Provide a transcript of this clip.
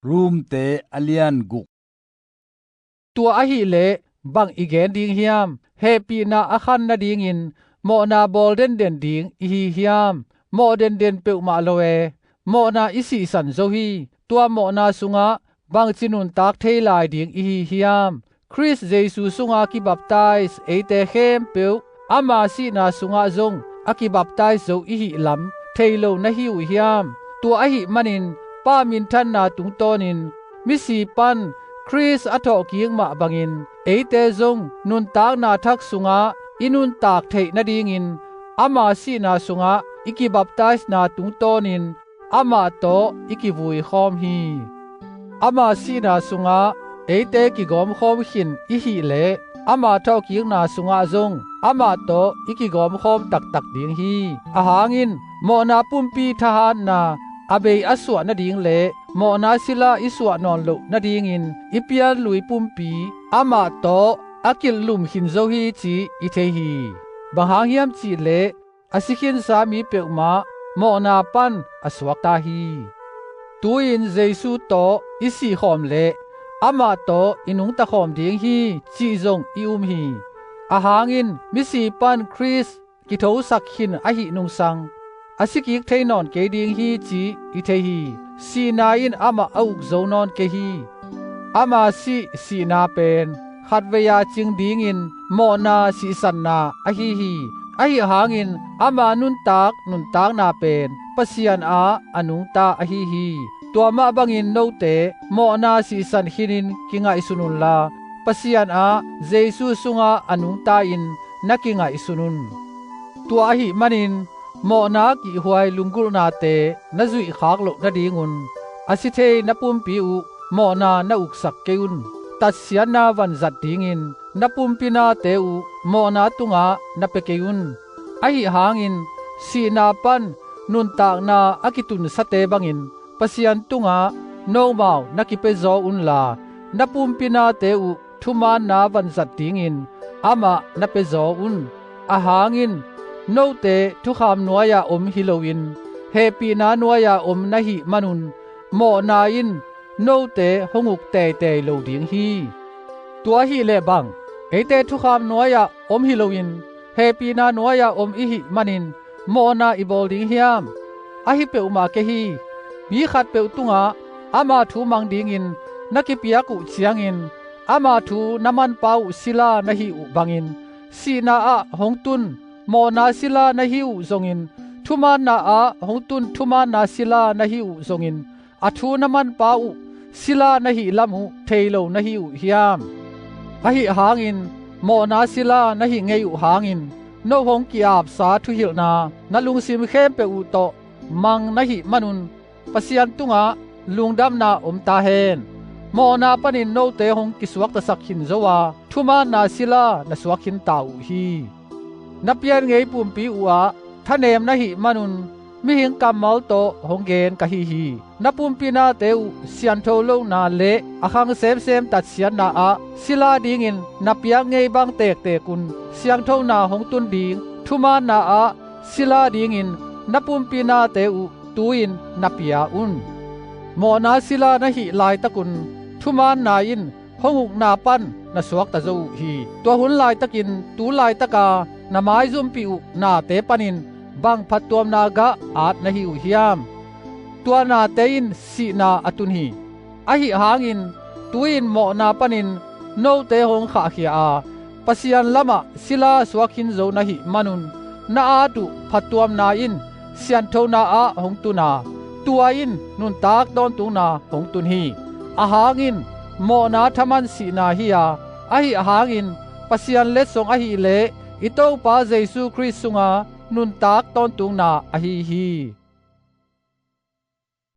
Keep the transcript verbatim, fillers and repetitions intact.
Romte a lian guk. Tua ahih leh bang i gen ding hiam? Hehpihna a khan nadingin mawhna bawl denden ding i hi hiam? Mawh denden peuhmah lo e, mawhna i sihsan zo hi. Tua mawhna sungah bangci nuntak thei lai ding i hi hiam? Khrist Jesu sunga kibaptais eite khempeuh ama sihna sungah zong a kibaptais zo i hih lam thei lo na hi uh hiam? Tua ahih manin Pa minthanna tungtawnin misi pan Khrist a thawhkik mah bangin eite zong nuntakna thak sungah i nuntak theih nadingin ama sihna sungah i kibaptaisna tungtawnin amah tawh i kivui khawm hi. Ama sihna sungah eite kigawm khawm khin i hih leh ama thawhkikna sungah zong amah tawh i kigawm khawm taktak ding hi. Ahang in mawhna pumpi thahatna a bei a suah nading le mawhna sila i suah nawn loh nadingin i pianlui pumpi amah tawh a kilhlum khin zo hi cih i thei hi. Bang hang hiam cih leh a si khinsa mi peuhmah mawhna pan a suakta hi. Tu-in Jesu tawh i sihkhawm leh amah tawh i nungtakhawm ding hi cih zong i um hi. Ahang in misi pan Khrist kithosak khin ahih nungsang a sikik thei nawn kei ding hi cih i thei hi. Sihna in amah a uk zo nawn kei hi. Ama sih sihna pen khatvei-a cing dingin mawhna sihsanna ahi hi. Ahi hangin ama nuntak nuntakna pen Pasian ah a nungta ahi hi. Tua mah bangin note mawhna sihsan khinin kingaihsun unla Pasian ah Jesu sungah a nungta in na kingaihsun un. Tua ahih manin mawhna kihhuai lunggulhnate na zuihkhak loh nadingun a si thei na pumpi uh mawhna na uksak kei un. Tatsiatna vanzat dingin na pumpi nate uh mawhna tungah na pia kei un. Ahi hangin sihna pan nuntakna a kitunsate bangin Pasian tungah nomau na kipiazaw unla na pumpi nate uh thumaanna vanzat dingin amah na piazaw un. Ahang in note thukham nuai-ah om hi loin hehpihna nuai-ah om na hih manun mawhna in note hong uk teitei lo ding hi. Tua ahih leh bang, eite thukham nuai-ah om hi loin hehpihna nuai-ah om i hih manin mawhna i bawl ding hiam? Ahi peuhmah kei hi. Mi khatpeuh tungah ama thu mang dingin na kipiak uh ciangin ama thu na manpha uh sila na hih uh bangin sihna ah hong tun mawhna sila na hi uh zongin thumaanna ah hong tun thumaanna sila na hi uh zongin a thu na manpha uh sila na hih lam uh thei lo na hi uh hiam? Ahi hangin mawhna sila na hih ngei uh hangin no hong ki-apsa thuhilhna na lungsim khempeuh uh tawh mang na hih manun Pasian tungah lungdamna om ta hen. Mawhna panin note hong kisuaktasak khin zo a thumaanna sila na suak khin ta uh hi. Na pian ngei pumpi uhah thanem na hih manun mihing kammal tawh hong gen ka hi hi. Na pumpi nate uh siangtho lohna le a khang semsem tatsiatna ah sila dingin na piak ngei bang tektekun siangthona hong tun ding thumaanna ah sila dingin na pumpi nate uh tu-in na pia un. Mawhna sila na hih laitakun thumaanna in hong ukna pan na suakta zo uh hi. Tua hun laitakin tu laitaka na maizumpih uh nate panin bang phattuamna gah at na hi uh hiam? Tua nate in sihna a tun hi. Ahi hangin tu-in mawhna panin note hong khahkhia a Pasian lamah sila suak khin zo na hih manun na at uh phattuamna in sianthona ah hong tun a tua in nuntak tawntungna hong tun hi. Ahang in mawhna thaman sihna hi a ahi hangin Pasian letsong ahih leh i Topa Jesu Khrist sunga nuntak tawntungna ahi hi.